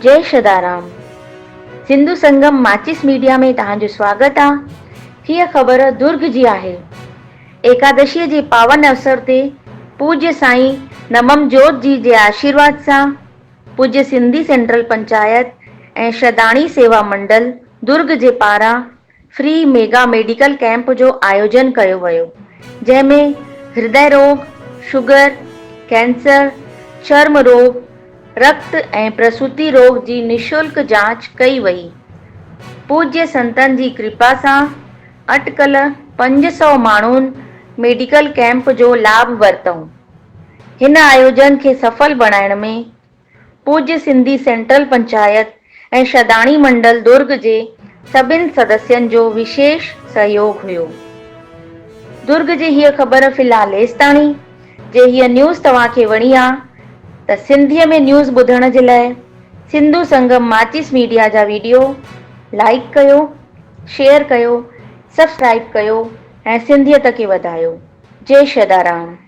جئي شدارام سنڌو سنگم ماچيس ميڊيا ۾ توهان جو سواگت آ. هيء خبر درگ جي آهي. ايڪادشيء جي پاون اوسر تي پوڄ سائين نمم جوت جي جي آشيرواد سان پوڄ سنڌي سينٽرل پنچائت ۽ شداڻي سيوا منڊل درگ جي پاران فري ميگا ميڊيڪل ڪئمپ جو آيوجن ڪيو ويو، جنهن ۾ هردي روڳ، شگر، ڪينسر، چرم روڳ، رڪت ۽ پرسوتي روڳ جي نشلڪ جاچ ڪئي وئي. پوڄ سنتن جي ڪرپا سان اٽڪل 500 ماڻهن ميڊيڪل ڪئمپ جو لاڀ ورتو. هن آيوجن کي سڦل بڻائڻ ۾ پوڄ سنڌي سينٽرل پنچائت ۽ شداڻي منڊل درگ جي سڀن سدسين جو وشيش سهيوگ هيو. درگ جي هيء خبر في الحال ايستاڻي، جي هيء نيوز توهان کي وڻي آ ته سنڌيء ۾ نيوز ٻڌڻ جي لاء سنڌو سنگم ماچيس ميڊيا جا ويڊيو لائيڪ ڪيو، شيئر ڪيو، سبسڪرائيب ڪيو ۽ سنڌيت کي وڌايو. جي شدارام.